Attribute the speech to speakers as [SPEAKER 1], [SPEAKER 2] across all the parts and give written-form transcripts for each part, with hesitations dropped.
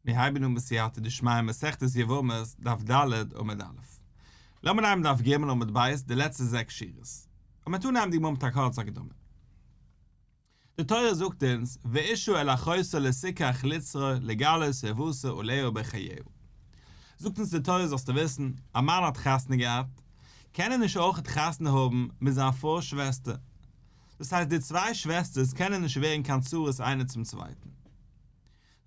[SPEAKER 1] מיר הייבן אן בסייעתא דשמיא מסכת יבמות דף ד' עמוד א'. לאמיר נעמען דף ג' עמוד ב' די לעצטע זעקס שורות. און מ'וועט אנהייבן די גמרא מיט א קורצע הקדמה. די תורה זאגט אונז ואשה אל אחותה לא תקח לצרור לגלות ערותה עליה בחייה. זאגט אונז די תורה זאלסטו וויסן, א מאן האט חתונה געהאט, קען ער נישט אויכעט חתונה האבן מיט זיין פרוי'ס שוועסטער. דאס הייסט די צוויי שוועסטערס קענען נישט ווערן קיין צרות איינער צום צווייטן.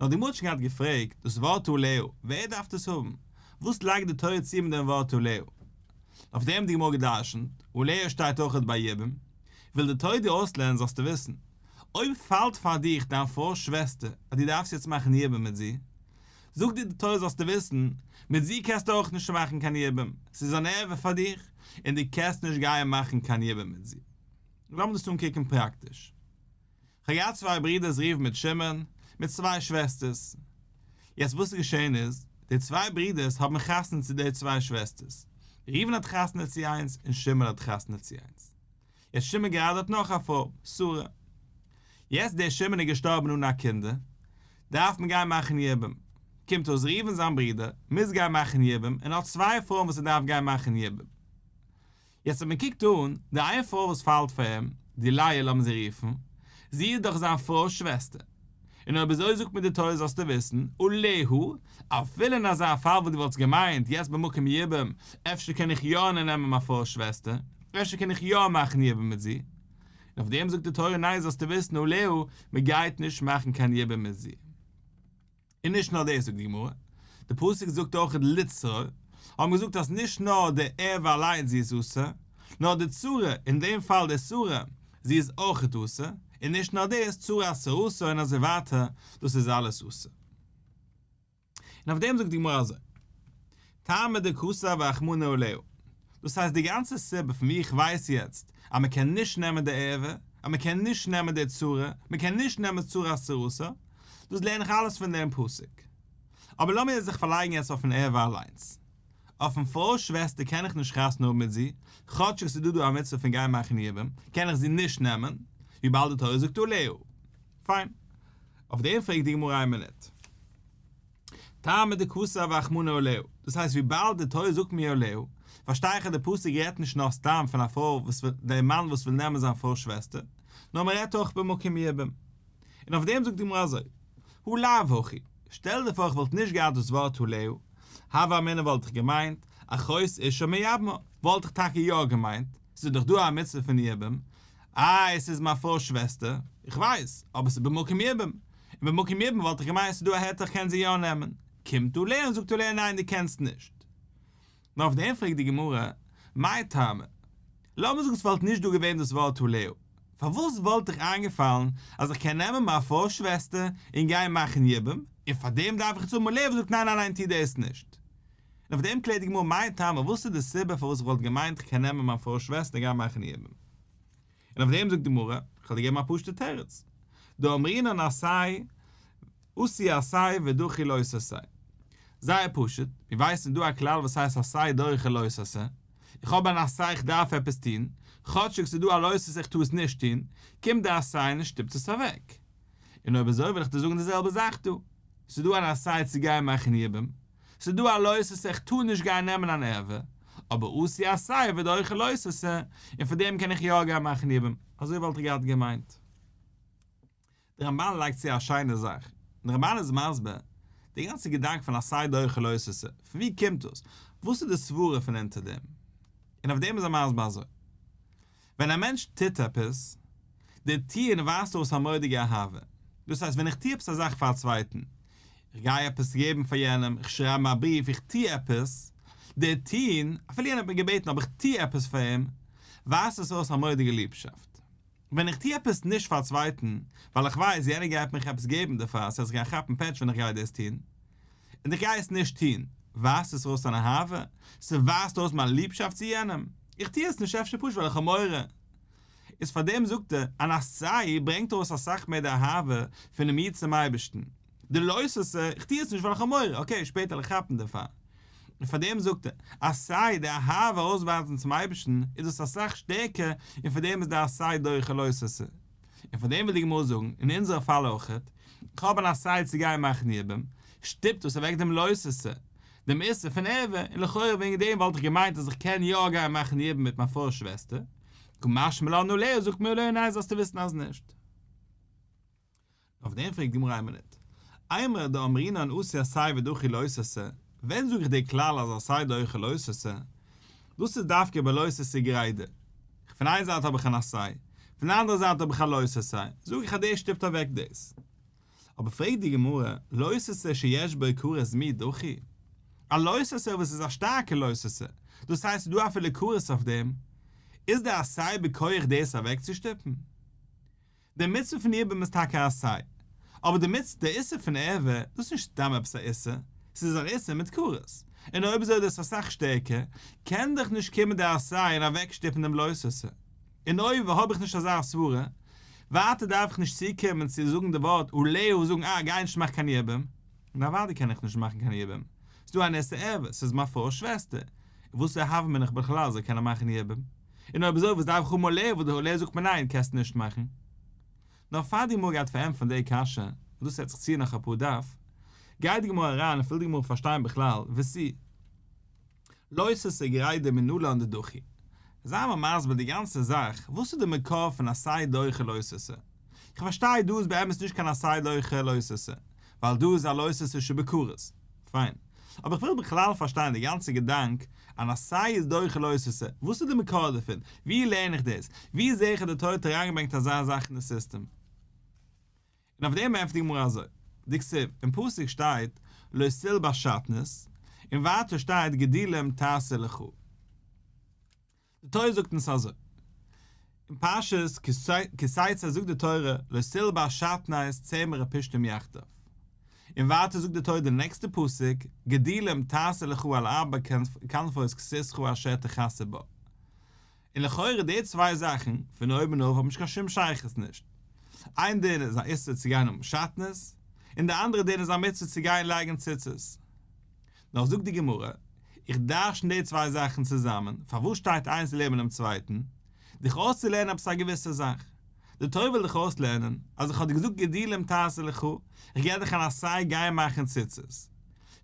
[SPEAKER 1] נאר די גמרא האט שוין געהאט געפרעגט, דאס ווארט עליה, ווער דארף דאס האבן? וואס לייגט די תורה צו מיט דעם ווארט עליה? אויף דעם האט די גמרא גע'דרש'נט, עליה שטייט אויכעט ביי יבום, וויל די תורה דיר אויסלערנען זאלסטו וויסן, אויב פאלט פאר דיך דיין פרוי'ס שוועסטער אז דו דארפסט יעצט מאכן יבום מיט זי, זאגט דיר די תורה זאלסטו וויסן, מיט זי קענסטו אויך נישט מאכן קיין יבום, ס'איז אן ערווה פאר דיך, און דו קענסט נישט גייען מאכן קיין יבום מיט זי. לאמיר דאס אנקוקן פראקטיש. כ'האב געהאט צוויי ברידערס ראובן מיט שמעון, מיט צוויי שוועסטערס. יעצט וואס איז געשען איז, די צוויי ברידערס האבן חתונה צו די צוויי שוועסטערס. ראובן האט חתונה צו איינס און שמעון האט חתונה צו איינס. יעצט שמעון גראדע האט נאך א פרוי, שרה. יעצט דער שמעון איז געשטארבן אן א קינדער, דארף מען גיין מאכן יבום. קומט אויס ראובן זיין ברודער מוז גיין מאכן יבום און האט צוויי פרויען וואס ער דארף גיין מאכן יבום. יעצט אז מען קוקט אן די איין פרוי וואס פאלט פאר אים, די לאה לאמיר זי רופן, זי איז דאך זיין פרוי'ס שוועסטער, און אויב אזוי זאגט מיר די תורה זאלסטו וויסן, עליה, אפילו אין אזא פאל וואס דו וואלטסט געמיינט יעצט במקום יבום, אפשר קען איך יא נעמען מיין פרוי'ס שוועסטער, אפשר קען איך יא מאכן יבום מיט זי, און אויף דעם זאגט די תורה ניין זאלסטו וויסן עליה, מען גייט נישט מאכן קיין יבום מיט זי. און נישט נאר דאס זאגט די גמרא, די פסוק זאגט אויך לצרור, האבן געזאגט אז נישט נאר די ערווה אליינס זי איז אסור, נאר די צרה, אין דעם פאל די שרה, זי איז אויך אסור, און נישט נאר דאס, צרת צרתה און אזוי ווייטער, דאס איז אלעס אסור. און אויף דעם זאגט די גמרא אזוי, טעמא דכתב רחמנא עליה, דאס הייסט די גאנצע סיבה פון ווי איך ווייס יעצט אז מען קען נישט נעמען די ערווה, אז מען קען נישט נעמען די צרה, מען קען נישט נעמען צרת צרתה, דאס לערן איך אלעס פון דעם פסוק. אבער לאמיר זיך פארלייגן יעצט אויפן ערווה אליינס. אויפן פרוי'ס שוועסטער קען איך נישט חתונה האבן מיט זי, כאטשיג ס'איז דא דא א מצוה פון גיין מאכן יבום, קען איך זי נישט נעמען, וויבאלד די תורה זאגט עליה. פיין. אויף דעם פרעגט די גמרא איין מינוט. טעמא דכתב רחמנא עליה, דאס הייסט וויבאלד די תורה זאגט מיר עליה, פארשטיי איך אז די פסוק רעדט נישט נאר סתם פון א פרוי וואס וויל, דער מאן וואס וויל נעמען זיין פרוי'ס שוועסטער, נאר מען רעדט אויך במקום יבום. און אויף דעם זאגט די גמרא אזוי, הא לאו הכי, שטעל דיר פאר איך וואלט נישט געהאט דאס ווארט עליה, הוה אמינא וואלט איך געמיינט, אחות אשה מייבמה, וואלט איך טאקע יא געמיינט, ס'איז דאך דא א מצוה פון יבום, איי עס איז מיין פרוי'ס שוועסטער, איך ווייס, אבער ס'איז במקום יבום, און במקום יבום וואלט איך געמיינט ס'איז דא א היתר איך קען זי יא נעמען, קומט עליה און זאגט עליה ניין דו קענסט נישט. נאר אויף דעם פרעגט די גמרא, מאי טעמא? לאמיר זאגן ס'וואלט נישט דא געווען דאס ווארט עליה, פארוואס וואלט דיך איינגעפאלן אז איך קען נעמען מיין פרוי'ס שוועסטער און גיין מאכן יבום, און פאר דעם דארף איך יעצט האבן עליה וואס זאגט ניין ניין ניין טו דאס נישט? און אויף דעם קלערט די גמרא מאי טעמא וואס איז די סיבה פארוואס איך וואלט געמיינט איך קען נעמען מיין פרוי'ס שוועסטער און גיין מאכן יבום? און אויף דעם זאגט די גמרא, איך וועל דיר געבן א פשוט'ע תירוץ, דאמרינן עשה עשו עשה ודחו לא תעשה. זייער פשוט, מיר ווייסן דא א כלל וואס הייסט עשה דוחה לא תעשה, איך האב אן עשה איך דארף עפעס טון, כאטשיג ס'איז דא א לא תעשה איך טאר עס נישט טון, קומט די עשה און שטופט עס אוועק. און אויב אזוי וועל איך דיר זאגן די זעלבע זאך דא, ס'איז דא אן עשה צו גיין מאכן יבום, ס'איז דא א לא תעשה איך טאר נישט גיין נעמען אן ערווה, אבער עשו עשה ודוחה לא תעשה, און פאר דעם קען איך יא גיין מאכן יבום, אזוי וואלט איך געהאט געמיינט. דער רמבן לייגט צו א שיינע זאך, און דער רמבן איז מסביר די גאנצע געדאנק פון עשה דוחה לא תעשה, פון ווי קומט דאס? וואס איז די סברה פון אונטער דעם? און אויף דעם איז ער מסביר אזוי, ווען א מענטש טוט עפעס, די טוען ווייזט אויס א מורא'דיגע אהבה, דאס הייסט ווען איך טו עפעס א זאך פאר א צווייטן, איך גיי עפעס געבן פאר יענעם, איך שרייב אים א בריוו, איך טו עפעס, די טון, אפילו יענער האט מיר געבעטן אבער איך טו עפעס פאר אים, ווייזט עס אויס א מורא'דיגע ליבשאפט. ווען איך טו עפעס נישט פאר א צווייטן, ווייל איך ווייס יענער גייט מיך עפעס געבן דערפאר, ס'הייסט איך גיי כאפן פעטש ווען איך גיי דאס טון, און איך גיי עס נישט טון, ווייזט עס ארויס אן אהבה? ס'ווייזט אויס מיין ליבשאפט צו יענעם? איך טו עס נישט אפשר פשוט ווייל איך האב מורא. איז פארדעם זאגט ער, אן עשה ברענגט ארויס אסאך מער די אהבה פונעם איד צום אייבערשטן. די לא תעשה, איך טו עס נישט ווייל איך האב מורא, okay, שפעטער וועל איך כאפן דערפאר. און פארדעם זאגט ער, עשה, די אהבה ארויסווייזן צום אייבערשטן, איז דאס אסאך שטערקער, און פארדעם איז די עשה דוחה לא תעשה. און פאר דעם וויל די גמרא זאגן, אין אונזערע פאל אויכעט, איך האב אן עשה צו גיין מאכן יבום, שטופט דאס אוועק דעם לא תעשה, דעם איסור פון ערווה, און לכאורה וועגן דעם וואלט איך געמיינט אז איך קען יא גיין מאכן יבום מיט מיין פרוי'ס שוועסטער, קא משמע לן עליה זאגט מיר עליה ניין זאלסטו וויסן אז נישט. אויף דעם פרעגט די גמרא איין מינוט, אימור דאמרינן אתי עשה ודחי לא תעשה, ווען זאג איך די כלל אז עשה דוחה לא תעשה? דאס איז דווקא ביי לא תעשה גרידא, פון איין זייט האב איך אן עשה, פון די אנדערע זייט האב איך א לא תעשה, זאג איך אז דאס שטופט אוועק דאס. אבער פרעגט די גמרא, לא תעשה שיש בו כרת מי דחי? א לא תעשה וואס איז א שטארקע לא תעשה, דאס הייסט ס'איז דא אפילו כרת אויף דעם, איז די עשה בכח דאס אוועקצושטופן? די מצוה פון יבום איז טאקע א עשה, אבער די מצוה, די איסור פון ערווה, דאס איז נישט סתם עפעס א איסור, ס'איז אן איסור מיט כרת, און אויב אזוי איז דאס אסאך שטערקער, קען דאך נישט קומען די עשה און אוועקשטופן דעם לא תעשה. און אויב האב איך נישט אזא סברה, ווייטער דארף איך נישט צוקומען צו זאגן די ווארט עליה זאגן אה גיי נישט מאך קיין יבום, און אוודאי קען איך נישט מאכן קיין יבום, ס'דא אן איסור ערווה, ס'איז מיין פרוי'ס שוועסטער, און וואס הוה אמינא איך בכלל זאל קענען מאכן יבום? און אויב אזוי וואס דארף איך האבן עליה וואס די עליה זאגט מיר ניין קענסט נישט מאכן? נאר פאר די גמרא גייט פארענטפערן די קשיא, און דאס וועט זיך ציען נאך אפאר דף, גייט די גמרא אריין און וויל די גמרא פארשטיין בכלל ותו לא תעשה גרידא מנלן דדחי. זיי מיר מסביר די גאנצע זאך, וואס איז די מקור פון עשה דוחה לא תעשה? איך פארשטיי דא איז באמת נישט קיין עשה דוחה לא תעשה, ווייל דא איז א לא תעשה שבכרת. פיין. אבער איך וויל בכלל פארשטיין די גאנצע געדאנק, אן עשה איז דוחה לא תעשה, וואס איז די מקור דערפון? ווי לערן איך דאס? ווי זעה איך אז די תורה האט אריינגעברענגט אזא זאך אין די סיסטעם? און אויף דעם ענטפערט די גמרא אזוי, דכתיב, אין פסוק שטייט לא תלבש שעטנז, און ווייטער שטייט גדילים תעשה לך. די תורה זאגט אונז אזוי, אין פרשת כי תצא זאגט די תורה לא תלבש שעטנז צמר ופשתים יחדיו, און ווייטער זאגט די תורה די נעקסטע פסוק גדילים תעשה לך על ארבע כנפות כסותך אשר תכסה בה. און לכאורה די צוויי זאכן פון אויבן אויף האבן נישט קיין שום שייכות נישט. איין דין איז א איסור צו גיין האבן שעטנז, און די אנדערע דין איז א מצוה צו גיין לייגן ציצית. נאר זאגט די גמרא, איך דרש'ן די צוויי זאכן צוזאמען, פארוואס שטייט איינס לעבן דעם צווייטן? דיך אויסצולערנען עפעס א געוויסע זאך. די תורה וויל דיך אויסלערנען, אז איך האב דיר געזאגט גדילים תעשה לך, איך געב דיך אן עשה גיי מאכן ציצית.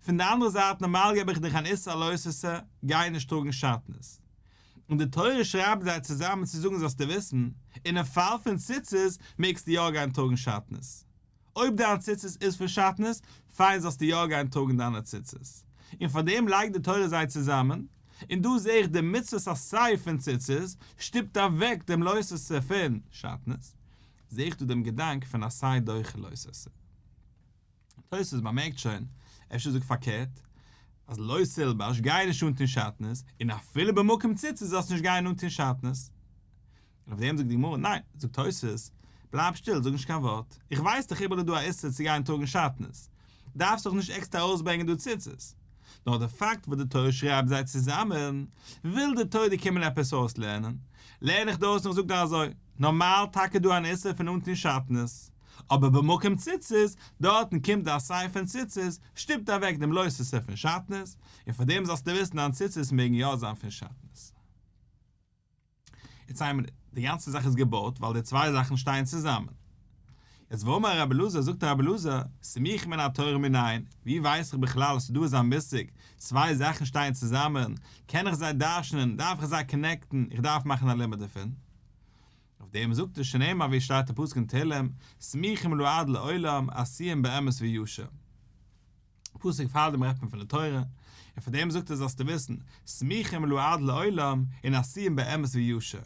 [SPEAKER 1] פון די אנדערע זייט נארמאל געב איך דיך אן איסור לא תעשה, גיי נישט טראגן שעטנז. און די תורה שרייבט זיי צוזאמען צו זאגן זאלסטו וויסן, אינעם פאל פון ציצית מעגסטו יא גיין טראגן שעטנז. אויב דיין ציצית איז פון שעטנז, פיין זאלסטו יא גיין טראגן דיינע ציצית. און פאר דעם לייגט די תורה זיי צוזאמען, און דא זע איך די מצוות עשה פון ציצית שטופט אוועק דעם לא תעשה פון שעטנז, זע איך דא דעם געדאנק פון עשה דוחה לא תעשה. תוספות באמערקט שוין, אפשר זאג פארקערט, אז לא תלבש גיי נישט אנטון שעטנז, און אפילו במקום ציצית זאלסטו נישט גיין אנטון שעטנז. און אויף דעם זאגט די גמרא, ניין, זאגט תוספות, בלייב שטיל, זאג נישט קיין ווארט, איך ווייס דאך איבעראל איז דא א איסור צו גיין טראגן שעטנז, דארפסט דאך נישט עקסטער ארויסברענגען דא ציצית. נאר די פאקט וואס די תורה שרייבט זיי צוזאמען, וויל די תורה דיר קומען עפעס אויסלערנען, לערן איך דא אויס און איך זאג דיר אזוי, נארמאל טאקע דא אן איסור פון אנטון שעטנז, אבער במקום ציצית, דארטן קומט די עשה פון ציצית, שטופט אוועק דעם לא תעשה פון שעטנז, און פאר דעם זאלסטו וויסן דיין ציצית מעגן יא זיין פון שעטנז. יעצט איין מינוט, די גאנצע זאך איז געבויט ווייל די צוויי זאכן שטייען צוזאמען. יעצט ואמר רבי אלעזר, זאגט רבי אלעזר, סמוכים מן התורה מנין, ווי ווייס איך בכלל אז ס'איז דא אזא מושג, צוויי זאכן שטייען צוזאמען, קען איך זיי דרש'נען, דארף איך זיי קאנעקטן, איך דארף מאכן א לימוד דערפון. אויף דעם זאגט ער שנאמר ווי שטייט א פסוק אין תהלים, סמוכים לעד לעולם עשוים באמת וישר. פסוק פאר דעם רעדט מען פון די תורה, און פאר דעם זאגט ער זאלסטו וויסן, סמוכים לעד לעולם און עשוים באמת וישר.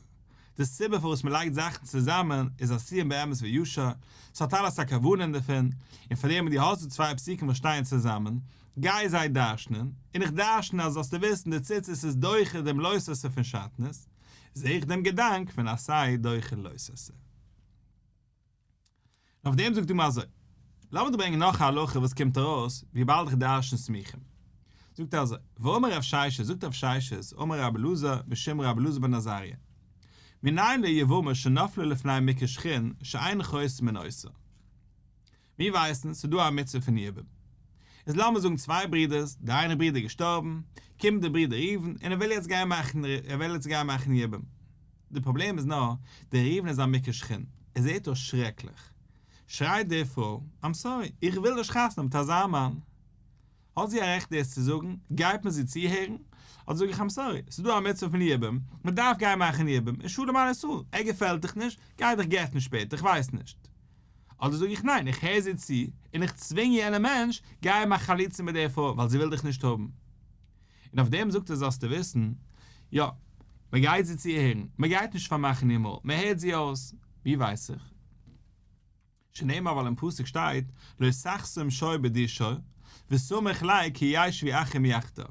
[SPEAKER 1] די סיבה פארוואס מען לייגט זאכן צוזאמען איז עשוים באמת וישר, ס'האט אלעס א כוונה אינדערפון, און פאר דעם ווען דו האסט די צוויי פסוקים וואס שטייען צוזאמען, גיי זיי דרש'נען, און איך דרש'ן אז זאלסטו וויסן די ציצית איז דוחה דעם לא תעשה פון שעטנז, זע איך דעם געדאנק פון עשה דוחה לא תעשה. און אויף דעם זאגט די גמרא אזוי, לאמיר דא ברענגען נאך א הלכה וואס קומט ארויס וויבאלד איך דרשן סמוכים. זאגט ער אזוי, ואמר רב ששת, זאגט רב ששת, אמר רבי אלעזר בשם רבי אלעזר בן עזריה, מנין ליבמה שנפלה לפני מוכה שחין שאין חותמין אותה. מיר ווייסן ס'איז דא א מצוה פון יבום. איז לאמיר זאגן צוויי ברידערס, די איינע ברודער איז געשטארבן, קומט דער ברודער ראובן און ער וויל יעצט גיין מאכן ער וויל יעצט גיין מאכן יבום. די פראבלעם איז נאר, דער ראובן איז א מוכה שחין, ער זעט אויס שרעקליך. שרייט די פרוי, איים סארי, איך וויל נישט חתונה האבן מיט אזא מאן. האט זי א רעכט דאס צו זאגן? גייט מען זי צוהערן? אדער זאג איך איים סארי, ס'איז דא א מצוה פון יבום, מען דארף גיין מאכן יבום, און שלום על ישראל, ער געפעלט דיך נישט, גיי דיך גט'ן שפעטער, איך ווייס נישט. אדער זאג איך ניין, איך הער זי צו, און איך צווינג יענעם מענטש, גיי מאך חליצה מיט די פרוי, ווייל זי וויל דיך נישט האבן. און אויף דעם זאגט ער זאלסטו וויסן, יא, מען גייט זי צוהערן, מען גייט נישט פארמאכן איר מויל, מען הערט זי אויס, ווי ווייס איך? שנאמר ווייל אין פסוק שטייט לא תחסום שור בדישו וסמיך ליה כי ישבו אחים יחדיו.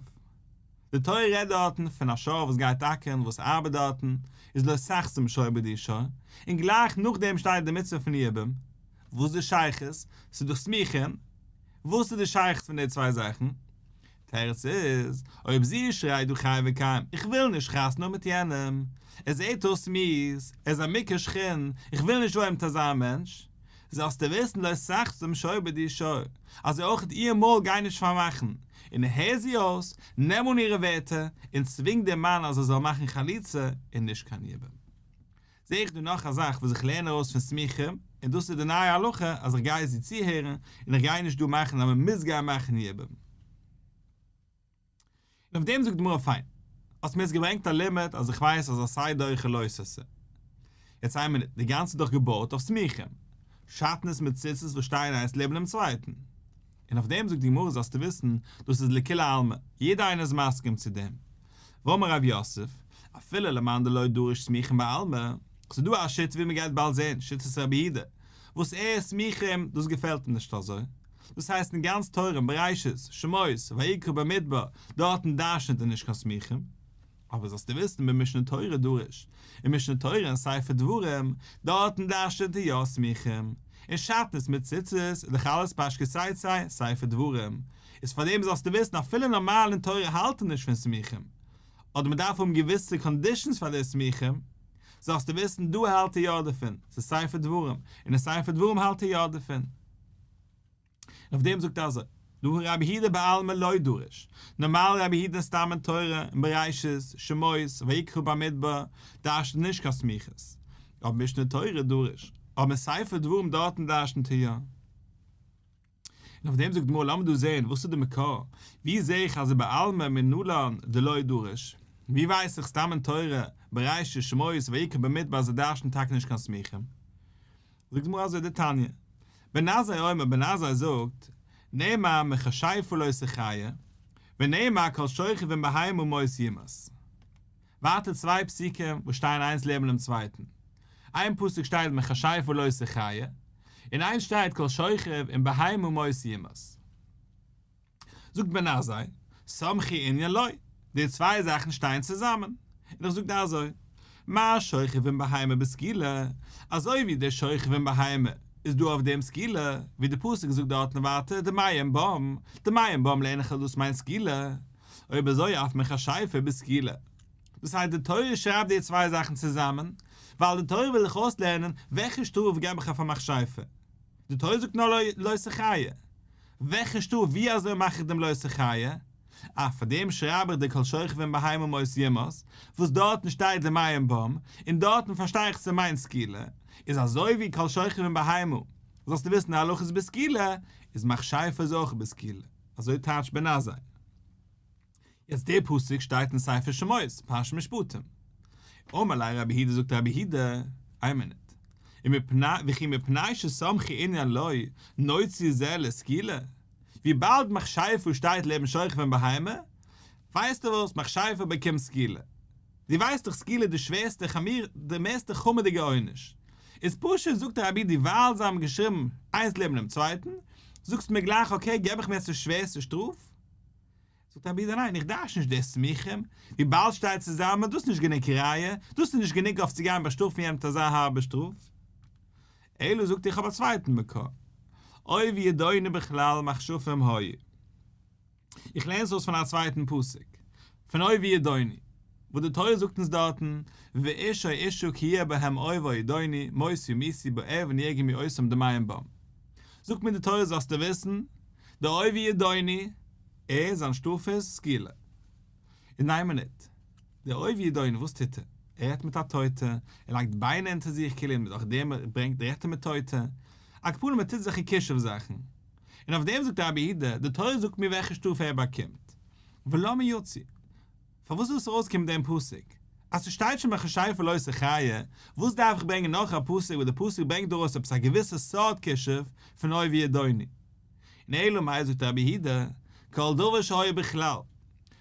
[SPEAKER 1] די תורה רעדט דארטן פון א שור וואס גייט אקערן וואס ארבעט דארטן איז לא תחסום שור בדישו, און גלייך נאכדעם שטייט די מצוה פון יבום, וואס איז די שייכות? ס'איז דאך סמוכין, וואס איז די שייכות פון די צוויי זאכן? תירוץ איז, אויב זי שרייט דא חי וקיים, איך וויל נישט חתונה האבן מיט יענעם, ער זעהט אויס מיאוס, ער איז א מוכה שחין, איך וויל נישט וואוינען מיט אזא מענטש, זאלסטו וויסן לא תחסום שור בדישו, אזוי אויך איר מויל גיי נישט פארמאכן, און הער זי אויס, נעם אן אירע ווערטער, און צווינג דעם מאן אז ער זאל מאכן חליצה און נישט קיין יבום. זעה איך דא נאך א זאך וואס איך לערן ארויס פון סמוכים, און דאס איז די נייע הלכה אז איך גיי זי צוהערן, און איך גיי נישט דא מאכן אז מען מוז גיין מאכן יבום. און אויף דעם זאגט די גמרא פיין, האסט מיר יעצט געברענגט א לימוד אז איך ווייס אז עשה דוחה לא תעשה. יעצט איין מינוט, די גאנצע איז דאך געבויט אויף סמוכים, שעטנז מיט ציצית וואס שטייען איינס לעבן דעם צווייטן. און אויף דעם זאגט די גמרא זאלסטו וויסן, דאס איז לכולי עלמא, יעדער איינער איז מסכים צו דעם. ואמר רב יוסף, אפילו למאן דלא דריש סמוכים בעלמא, ס'איז דא א שיטה ווי מ'גייט באלד זען, שיטת רבי יהודה, וואס ער איז סמוכים, דאס געפעלט אים נישט אזוי. דאס הייסט אין גאנץ תורה אין בראשית, שמות, ויקרא במדבר, דארטן דרש'נט ער נישט קיין סמוכים. אבער זאלסטו וויסן במשנה תורה דריש, אין משנה תורה אין ספר דברים, דארטן דרש'נט ער יא סמוכים, און שעטנז מיט ציצית איז דאך אלעס פרשת כי תצא, ספר דברים, איז פארדעם זאלסטו וויסן אפילו נארמאל אין תורה האלט ער נישט פון סמוכים, אדער מען דארף האבן געוויסע conditions פאר די סמוכים, זאלסטו וויסן דא האלט ער יא דערפון, ס'איז ספר דברים, און אין ספר דברים האלט ער יא דערפון. און אויף דעם זאגט ער אזוי, דהא רבי יהודה בעלמא לא דריש, נארמאל רבי יהודה סתם אין תורה, אין בראשית, שמות, ויקרא במדבר, דרש'נט נישט קיין סמיכות, אבער משנה תורה דריש, אבער אין ספר דברים דארטן דרש'נט ער יא. און אויף דעם זאגט די גמרא לאמיר דא זען וואס איז די מקור, ווי זע איך אז בעלמא מנלן דלא דריש, ווי ווייס איך סתם אין תורה, בראשית, שמות, ויקרא במדבר אז ער דרש'נט טאקע נישט קיין סמיכים. זאגט די גמרא אזוי דתניא, בן עזאי אומר בן עזאי זאגט, נאמר מכשפה לא תחיה, ונאמר כל שוכב עם בהמה מות יומת. ווייטער צוויי פסוקים וואס שטייען איינס לעבן דעם צווייטן. איין פסוק שטייט מכשפה לא תחיה, און איינס שטייט כל שוכב עם בהמה מות יומת. זאגט בן עזאי, סמכו ענין לו, די צוויי זאכן שטייען צוזאמען, און איך זאג דיר אזוי, מה שוכב עם בהמה בסקילה, אזוי ווי דער שוכב עם בהמה איז דא אויף דעם סקילה, ווי די פסוק זאגט דארטן ווייטער דמיהם בם, דמיהם בם לערן איך אז דאס מיינט סקילה, אויב אזוי אף מכשפה בסקילה. דאס הייסט די תורה שרייבט די צוויי זאכן צוזאמען, ווייל די תורה וויל דיך אויסלערנען וועלכע שטראף געב איך אויף א מכשפה. די תורה זאגט נאר לא תחיה. וועלכע שטראף ווי אזוי מאך איך דעם לא תחיה? אה פאר דעם שרייב איך די כל שוכב עם בהמה מות יומת, וואס דארטן שטייט דמיהם בם, און דארטן פארשטיי איך ס'מיינט סקילה, איז אזוי ווי כל שוכב עם בהמה, זאלסטו וויסן די הלכה איז בסקילה, איז מכשפה איז אויך בסקילה, אזוי טייטשט בן עזאי. יעצט דער פסוק שטייט אין ספר שמות, פרשת משפטים. אמר ליה רבי יהודה זאגט רבי יהודה, איין מינוט, וכי מפני שסמכו ענין לו נוציא זה לסקילה, וויבאלד מכשפה שטייט לעבן שוכב עם בהמה, ווייסטו וואס, מכשפה באקומט סקילה. דו ווייסט דאך סקילה איז די שווערסטע חמור די מערסטע חמור'דיגע עונש. איז פשוט זאגט רבי יהודה ווייל זיי האבן געשריבן איינס לעבן דעם צווייטן, זאגסטו מיר גלייך okay געב איך מיר יעצט די שווערסטע שטראף? זאגט רבי יהודה ניין איך דרש נישט די סמוכים, וויבאלד שטייט צוזאמען דאס איז נישט גענוג ראיה, דאס איז נישט גענוג אויף צו גיין באשטראפן יענעם מיט אזא הארבע שטראף. אלא זאגט איך האב א צווייטן מקור, אוב וידעוני בכלל מכשפים היו. איך לערן עס אויס פון א צווייטן פסוק, פון אוב וידעוני, וואס די תורה זאגט אונז דארטן, ואיש או אשה כי יהיה בהם אוב או ידעוני, מות יומתו באבן ירגמו אותם דמיהם בם. זאגט מיר די תורה זאלסטו וויסן, די אוב וידעוני, ער, זיין שטראף איז, סקילה. און איין מינוט. דער אוב וידעוני, וואס טוט ער? ער רעדט מיט א טויטע, ער לייגט ביינער אונטער זיך כאילו און דורך דעם ברענגט רעדט ער מיט טויטע. על כל פנים ער טוט זיכער כישוף זאכן. און אויף דעם זאגט רבי יהודה, די תורה זאגט מיר וועלכע שטראף ער באקומט. ולמה יצא? פארוואס איז עס ארויסגעקומען דעם פסוק? אז ס'שטייט שוין מכשפה לא תחיה, וואס דארף איך ברענגען נאך א פסוק וואס די פסוק ברענגט ארויס עפעס א געוויסע סארט כישוף פון אור וידעוני? און אלא מאי זאגט רבי יהודה, כל דבר שהיה בכלל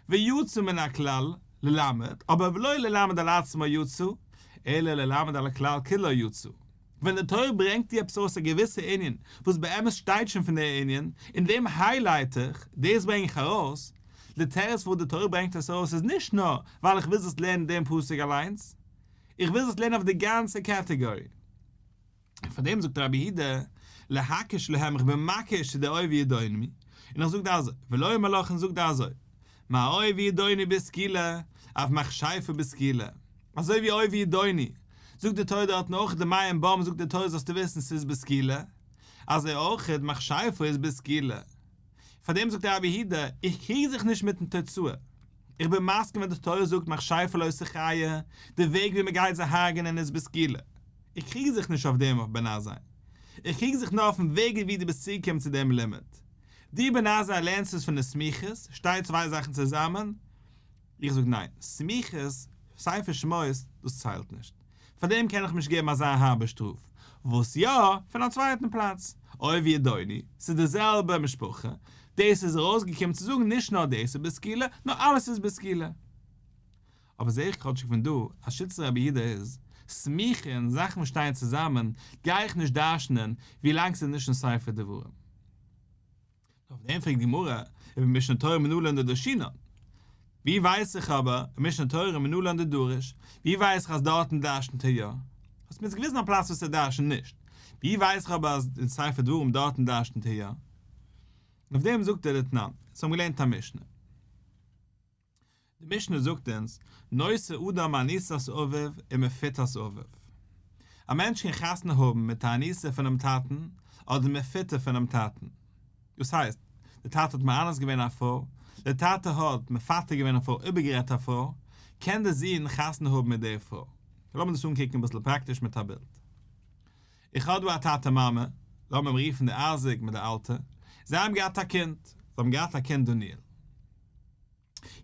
[SPEAKER 1] ויצא מן הכלל ללמד, אבער ולא ללמד על עצמו יצא, אלא ללמד על הכלל כולו יצא. ווען די תורה ברענגט דיר עפעס ארויס א געוויסע ענין וואס באמת שטייט שוין פון די ענין, און דעם highlight איך, דאס ברענג איך ארויס, די תירוץ פארוואס די תורה ברענגט עס ארויס איז נישט נאר ווייל איך וויל זאלסט לערנען דעם פסוק אליינס, איך וויל זאלסט לערנען אויף די גאנצע category. און פאר דעם זאגט רבי יהודה, להקיש להם איך בין מקיש צו די אור וידעוני, און איך זאג דיר אזוי, ולומר לך און זאג דיר אזוי, מה אור וידעוני בסקילה, אף מכשפה בסקילה. אזוי ווי אור וידעוני, זאגט די תורה דארטן אויך די מים בם זאגט די תורה זאלסטו וויסן ס'איז בסקילה, אזוי אויך מכשפה איז בסקילה. פאר דעם זאגט רבי יהודה, איך קריג זיך נישט מיטן תוצאה, איך בין מסכים ווען די תורה זאגט מכשפה לא תחיה, די וועג ווי מ'גייט זיי הרג'נען איז בסקילה. איך קריג זיך נישט אויף דעם אויף בן עזאי. איך קריג זיך נאר אויפן וועג ווי דו ביסט צוגעקומען צו דעם לימוד. דו בן עזאי לערנסט עס פון די סמיכות, שטייט צוויי זאכן צוזאמען? איך זאג ניין, סמיכות, ספר שמות, דאס ציילט נישט. פאר דעם קען איך נישט געבן אזא הארבע שטראף. וואס יא, פון א צווייטן פלאץ. אור וידעוני, ס'איז די זעלבע משפחה. דאס איז ארויסגעקומען צו זאגן נישט נאר דאס איז בסקילה, נאר אלעס איז בסקילה. אבער זעה איך כאטשיג פון דא אז שיטת רבי יהודה איז, סמיכין, זאכן וואס שטייען צוזאמען, גיי איך נישט דרש'נען ווילאנג ס'איז נישט אין ספר דברים. אויף דעם פרעגט די גמרא, ובמשנה תורה מנלן דדרשינן. ווי ווייס איך אבער, משנה תורה מנלן דדריש, ווי ווייס איך אז דארטן דרש'נט ער יא? האסט מיר יעצט געוויזן א פלאץ וואס ער דרש'נט נישט. ווי ווייס איך אבער אז אין ספר דברים דארטן דרש'נט ער יא? און אויף דעם זאגט ער דתנן, אונז האבן געלערנט א משנה. די משנה זאגט אונז, נושא אדם אנוסת אביו ומפותת אביו. א מענטש קען חתונה האבן מיט א אנוסה פונעם טאטן אדער מפותה פונעם טאטן. דאס הייסט, דער טאטע האט מאנס געווען א פרוי, דער טאטע האט מפתה געווען א פרוי, איבערגערעדט א פרוי, קען דער זון חתונה האבן מיט דער פרוי. לאמיר דאס אנקוקן אביסל פראקטיש מיט א בילד. איך האב דא א טאטע מאמע, לאמיר אים רופן דער אייזיק מיט די אלטע, זיי האבן געהאט א קינד, זיי האבן געהאט א קינד דניאל.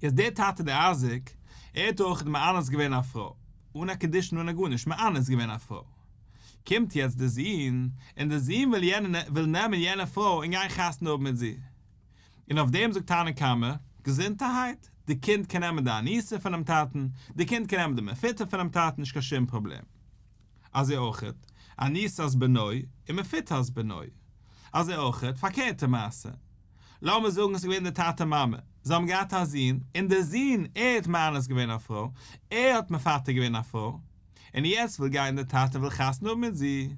[SPEAKER 1] יעצט דער טאטע דער אייזיק, ער האט אויך מאנס געווען א פרוי, אן א קידושין אן א גארנישט, מאנס געווען א פרוי. קומט יעצט דער זון, און דער זון וויל יענע וויל נעמען יענע פרוי און גיין חתונה האבן מיט זי. און אויף דעם זאגט תנא קמא, געזונטערהייט, די קינד קען נעמען די אנוסה פונעם טאטן, די קינד קען נעמען די מפותה פונעם טאטן, נישט קיין שום פראבלעם. אזוי אויכעט, אנוסת בנו ומפותת בנו. אזוי אויכעט, פארקערטע מעשה. לאמיר זאגן עס איז געווען די טאטע מאמע, זיי האבן געהאט א זון, און דער זון, ער האט מאנס געווען א פרוי, ער האט מפתה געווען א פרוי, און יעצט וויל גיין דער טאטע וויל חתונה האבן מיט זי,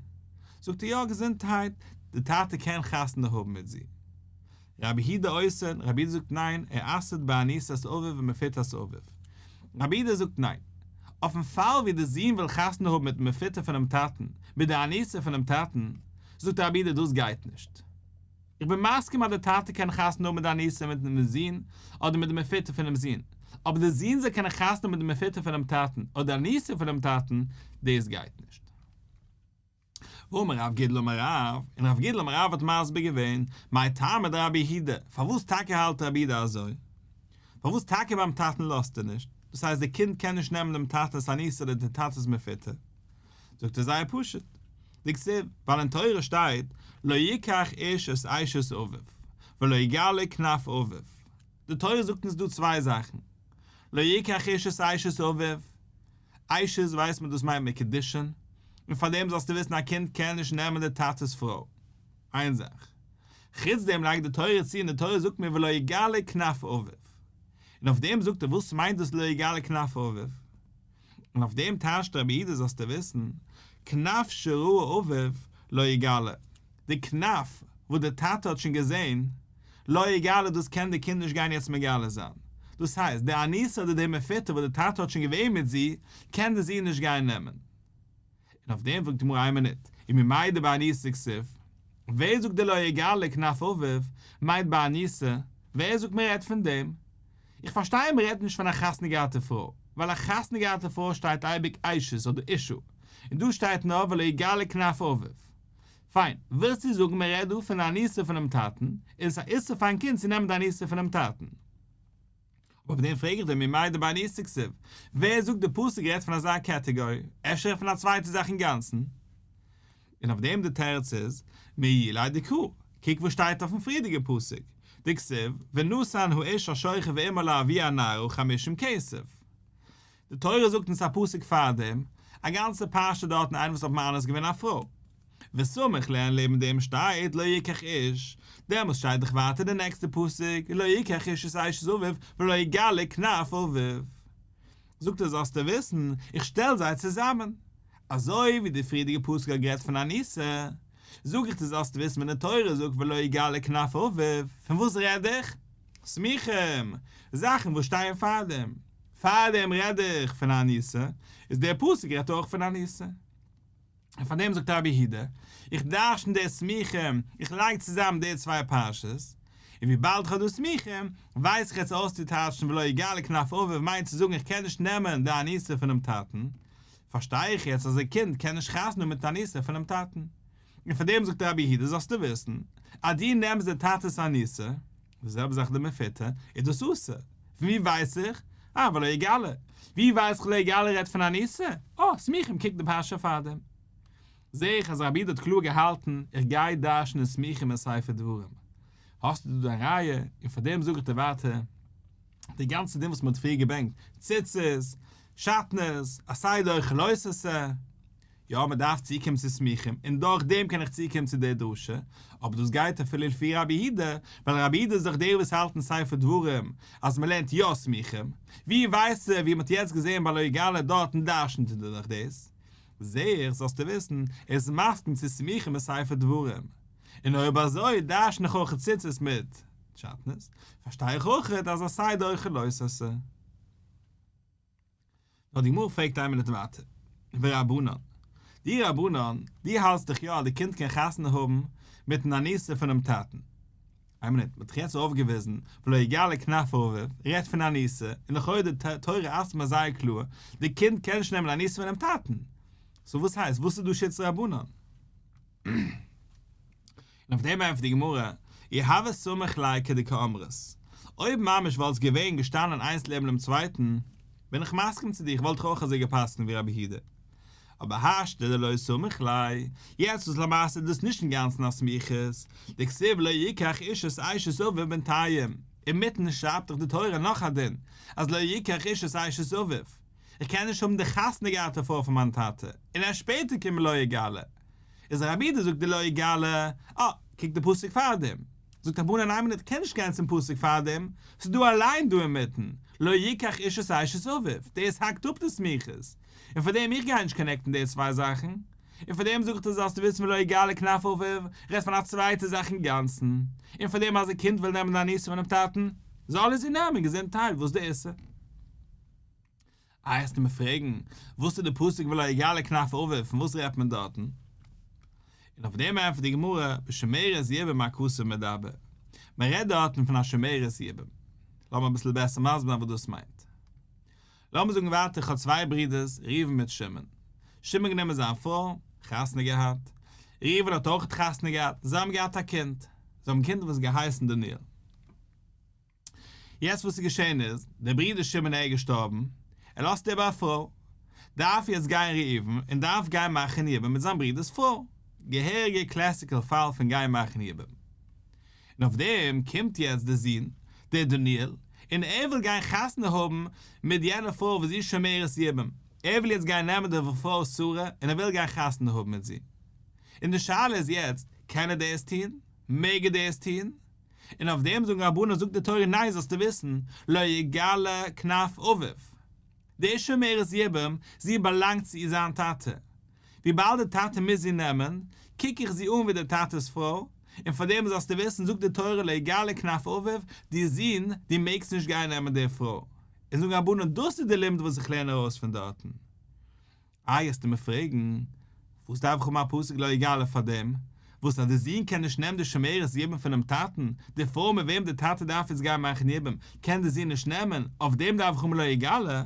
[SPEAKER 1] זאגט ער יא געזונטהייט, דער טאטע קען חתונה האבן מיט זי. רבי יהודה אוסר, רבי יהודה זאגט ניין, ער אסר'ט באנוסת אביו ומפותת אביו. רבי יהודה זאגט ניין. אויפן פאל ווי דער זון וויל חתונה האבן מיטן מפותה פונעם טאטן, מיט די אנוסה פונעם טאטן, זאגט רבי יהודה דאס גייט נישט. איך בין מסכים אז דער טאטע קען חתונה האבן מיט די אנוסה מיטן זון, אדער מיט די מפותה פונעם זון, אבער דער זון זאל קענען חתונה האבן מיט די מפותה פונעם טאטן, אדער די אנוסה פונעם טאטן, דאס גייט נישט. ואמר רב גידל אמר רב, און רב גידל אמר רב האט מסביר געווען, מאי טעמא דרבי יהודה, פארוואס טאקע האלט רבי יהודה אזוי? פארוואס טאקע ביים טאטן לאזט ער נישט? דאס הייסט די קינד קען נישט נעמען דעם טאטע'ס אנוסה אדער די טאטע'ס מפותה? זאגט ער זייער פשוט, דכתיב, ווייל אין תורה שטייט, לא יקח איש את אשת אביו, ולא יגלה כנף אביו. די תורה זאגט אונז דא צוויי זאכן, לא יקח איש את אשת אביו, אשת ווייסט מען דאס מיינט מיט קידושין, און פאר דעם זאלסטו וויסן א קינד קען נישט נעמען די טאטע'ס פרוי. איין זאך. חוץ דעם לייגט די תורה צו און די תורה זאגט מיר ולא יגלה כנף אביו. און אויף דעם זאגט ער וואס מיינט דאס לא יגלה כנף אביו? און אויף דעם טייטשט רבי יהודה זאלסטו וויסן, כנף שראה אביו לא יגלה, די כנף וואס די טאטע האט שוין געזען, לא יגלה דאס קען די קינד נישט גיין יעצט מגלה זיין, דאס הייסט, די אנוסה אדער די מפותה וואס די טאטע האט שוין געווען מיט זי, קען די זון נישט גיין נעמען. און אויף דעם פרעגט די גמרא איין מינוט, וממאי דבאנוסה כתיב? ווער זאגט די לא יגלה כנף אביו מיינט באנוסה? ווער זאגט מען רעדט פון דעם? איך פארשטיי מען רעדט נישט פון א חתונה געהאטע פרוי, ווייל א חתונה געהאטע פרוי שטייט אייביג אשת אדער אישה, און דא שטייט נאר ולא יגלה כנף אביו. פיין, ווילסטו זאגן מען רעדט דא פון די אנוסה פונעם טאטן, איז עס א איסור פארן קינד צו נעמען די אנוסה פונעם טאטן. אבער אויף דעם פרעג איך דיר ממאי דבאנוסה כתיב, ווער זאגט די פסוק רעדט פון אזא קעטעגארי, אפשר רעדט פון א צווייטע זאך אינגאנצן? און אויף דעם די תירוץ איז, מעיליה דקרא, קוק וואס שטייט אויפן פריערדיגע פסוק, דכתיב, ונתן האיש השוכב עמה לאבי הנערה חמישים כסף. די תורה זאגט אונז א פסוק פארדעם, א גאנצע פרשה דארטן איינער וואס האט מאנס געווען א פרוי. וסמיך ליה לעבן דעם שטייט לא יקח איש, דעמאלס שטייט דאך ווייטער די נעקסטע פסוק לא יקח איש את אשת אביו ולא יגלה כנף אביו. זאגט ער זאלסטו וויסן, איך שטעל זיי צוזאמען. אזוי ווי די פריערדיגע פסוק האט גערעדט פון אנוסה, זאג איך דיר זאלסטו וויסן ווען די תורה זאגט ולא יגלה כנף אביו, פון וואס רעד איך? סמוכים, זאכן וואס שטייען פארדעם. פארדעם רעד איך פון אנוסה, איז דער פסוק רעדט אויך פון אנוסה. און פאר דעם זאגט רבי יהודה, איך דרשן די סמוכים, איך לייג צוזאם די צוויי פרשות, און וויבאלד איך האב דא סמוכים, ווייס איך יעצט אויסצוטייטשן ולא יגלה כנף אביו מיינט צו זאגן איך קען נישט נעמען די אנוסה פונעם טאטן, פארשטיי איך יעצט אז די קינד קען נישט חתונה האבן מיט די אנוסה פונעם טאטן. און פאר דעם זאגט רבי יהודה זאלסטו וויסן, אז דו נעמסט די טאטע'ס אנוסה, די זעלבע זאך די מפותה, איז דאס אסור. פון ווי ווייס איך? אה, ולא יגלה. ווי ווייס איך ולא יגלה רעדט פון אנוסה? אה, סמוכים קוק די פרשה פארדעם. זעה איך אז רבי יהודה האט קלאר געהאלטן, איך גיי דרש'נען סמוכים אין ספר דברים. האסטו דא דיין ראיה, און פאר דעם זאג איך דיר ווייטער, די גאנצע דין וואס מען האט פריער געברענגט, ציצית, שעטנז, עשה דוחה לא תעשה, יא מען דארף צוקומען צו סמוכים און דורך דעם קען איך צוקומען צו דער דרשה, אבער דאס גייט אפילו לפי רבי יהודה, ווייל רבי יהודה איז דאך דער וואס האלט אין ספר דברים אז מען לערנט יא סמוכים, ווי ווייסט ער ווי מען האט יעצט געזען ביי לא יגלה דארטן דרשנ'ט ער דאך דאס, זעה איך זאלסטו וויסן ער איז מסכים צו סמוכים אין ספר דברים, און אויב אזוי דרשן איך אויך ציצית מיט שעטנז, פארשטיי איך אויך אז עשה דוחה לא תעשה. נאר די גמרא פרעגט איין מינוט ווייטער, ורבנן, די רבנן, דו האלטסט דאך יא אז די קינד קען חתונה האבן מיטן אנוסה פונעם טאטן. איין מינוט, מ'האט דאך יעצט אויפגעוויזן, ולא יגלה כנף אביו, רעדט פון אנוסה, און לכאורה די תורה אסר'ט מיר זייער קלאר, די קינד קען נישט נעמען אנוסה פונעם טאטן. סאו וואס הייסט, וואס איז דא שיטת רבנן? און אויף דעם ענטפערט די גמרא, אי הוה סמיך ליה כדקאמרת, אויב ממש וואלט עס געווען געשטאנען איינס לעבן דעם צווייטן, בין איך מסכים צו דיר, וואלט איך אויך אזוי גע'פסק'נט ווי רבי יהודה. אבער השתא דלא סמיך ליה, יעצט וואס למעשה איז דאס נישט אינגאנצן א סמיכות, דכתיב לא יקח איש את אשת אביו בינתיים, אינמיטן שרייבט דאך די תורה נאך א דין, אז לא יקח איש את אשת אביו, איך קען נישט האבן די חתונה געהאטע פרוי פון מיין טאטע, און ערשט שפעטער קומט לא יגלה. איז רבי יהודה זאגט די לא יגלה, אה, קוק די פסוק פארדעם. זאגט רבנן איין מינוט קען נישט גיין צום פסוק פארדעם, ס'איז דא א ליין דא אינמיטן, לא יקח איש את אשת אביו, דאס האקט אפ די סמיכות, און פארדעם איך גיי נישט connect ן די צוויי זאכן, און פארדעם זאג איך דיר זאלסטו וויסן ולא יגלה כנף אביו, רעדט פון א צווייטע זאך אינגאנצן, און פארדעם אז די קינד וויל נעמען די אנוסה פונעם טאטן, זאל ער זי נעמען, געזונטהייט, וואס די איסור? איי וועסטו מיר פרעגן, וואס איז די פסוק ולא יגלה כנף אביו, פון וואס רעדט מען דארטן? און אויף דעם ענטפערט די גמרא, בשומרת יבם הכתוב מדבר, מען רעדט דארטן פון א שומרת יבם. לאמיר אביסל בעסער מסביר זיין וואס דאס מיינט. לאמיר זאגן ווייטער איך האב צוויי ברידערס, ראובן מיט שמעון. שמעון גענומען זיין פרוי, חתונה געהאט. ראובן האט אויך חתונה געהאט, זיי האבן געהאט א קינד. זיי האבן קינד וואס געהייסן דניאל. יעצט וואס איז געשען איז, דער ברודער שמעון ער איז געשטארבן, ער לאזט איבער א פרוי, דארף יעצט גיין ראובן און דארף גיין מאכן יבום מיט זיין ברודער'ס פרוי, געהעריגע classical פאל פון גיין מאכן יבום. און אויף דעם קומט יעצט דער זון, דער דניאל, און ער וויל גיין חתונה האבן מיט יענע פרוי וואס זי איז שומרת יבום, ער וויל יעצט גיין נעמען די פרוי שרה און ער וויל גיין חתונה האבן מיט זי. און די שאלה איז יעצט, קען ער דאס טון? מעג ער דאס טון? און אויף דעם זאגן רבנן זאגט די תורה ניין זאלסטו וויסן לא יגלה כנף אביו די שומרת יבם זי באלאנגט צו זיין טאטע וויבאלד די טאטע מוז זי נעמען קוק איך זי אן ווי די טאטע'ס פרוי און פאר דעם זאלסטו וויסן זאגט די תורה לא יגלה כנף אביו די זון דו מעגסט נישט גיין נעמען די פרוי און זאגן רבנן דאס איז די לימוד וואס איך לערן ארויס פון דארטן. איי וועסטו מיר פרעגן, וואס דארף איך האבן א פסוק לא יגלה פאר דעם, וואס אז די זון קען נישט נעמען די שומרת יבם פונעם טאטן, די פרוי מיט וועם די טאטע דארף יעצט גיין מאכן יבום, קען די זון נישט נעמען, אויף דעם דארף איך האבן לא יגלה?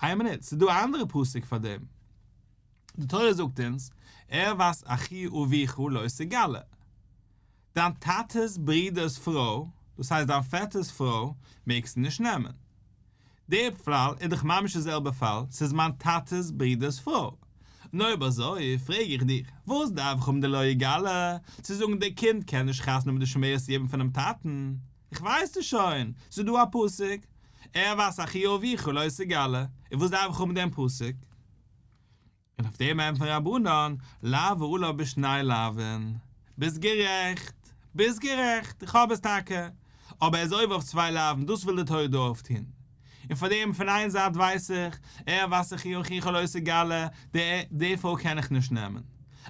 [SPEAKER 1] איין מינוט, ס'איז דא א אנדערע פסוק פאר דעם. די תורה זאגט אונז, ערות אחי אביך לא תגלה. דיין טאטע'ס ברודער'ס פרוי, דאס הייסט דיין פעטער'ס פרוי, מעגסטו נישט נעמען. דער פאל איז דאך ממש די זעלבע פאל, ס'איז מיין טאטע'ס ברודער'ס פרוי. נו אויב אזוי פרעג איך דיך, וואס דארף איך האבן די לא יגלה, צו זאגן דער קינד קען נישט חתונה האבן מיט די שומרת יבם פונעם טאטן? איך ווייס דאס שוין, ס'איז דא א פסוק, ערות אחי אביך לא תגלה, און וואס דארף איך האבן דעם פסוק? און אויף דעם ענטפערן רבנן, לאו עליו בשני לאווין. ביסט גערעכט, ביסט גערעכט, איך האב עס טאקע, אבער ער איז עובר אויף צוויי לאווין, דאס וויל די תורה דא אויפטון. און פאר דעם פון איין זייט ווייס איך, ערות אחי אחיך לא תגלה, די די פרוי קען איך נישט נעמען.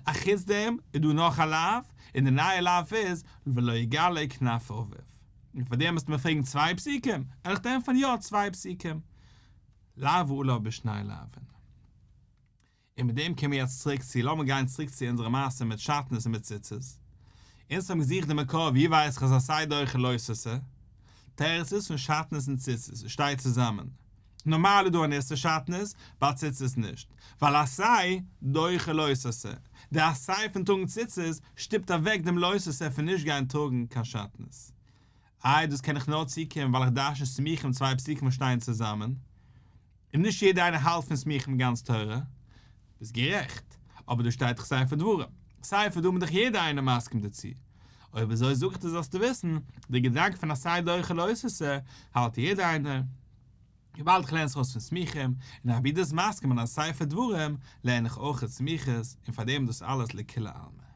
[SPEAKER 1] אחוץ דעם איז דא נאך א לאו, און די נייע לאו איז, ולא יגלה כנף אביו. און פאר דעם מוזטו מיר פרעגן צוויי פסוקים? וועל איך דיר ענטפערן יא צוויי פסוקים. לאו עליו בשני לאווין. און מיט דעם קומען מיר יעצט צוריק צו, לאמיר גיין צוריק צו אונזערע מעשה מיט שעטנז און מיט ציצית. אונז האבן געזוכט די מקור ווי ווייס איך אז עשה דוחה לא תעשה? תירוץ איז פון שעטנז און ציצית, עס שטייט צוזאמען. נארמאל איז דא אן איסור שעטנז, ביי ציצית נישט. ווייל עשה דוחה לא תעשה. די עשה פון טראגן ציצית שטופט אוועק דעם לא תעשה פון נישט גיין טראגן קיין שעטנז. איי דאס קען איך נאר צוקומען ווייל איך דרש'ן סמוכים צוויי פסוקים וואס שטייען צוזאמען, און נישט יעדער איינער האלט פון סמוכים גאנץ תורה, ביסט גערעכט, אבער דא שטייט דאך ספר דברים, ספר דברים איז דאך יעדער איינער מסכים דערצו, אויב אזוי זאג איך דיר זאלסטו וויסן, די געדאנק פון עשה דוחה לא תעשה האלט יעדער איינער, וויבאלד איך לערן עס ארויס פון סמוכים, און רבי יהודה איז מסכים אן א ספר דברים, לערן איך אויכעט סמיכות, און פארדעם דאס אלעס לכולי עלמא.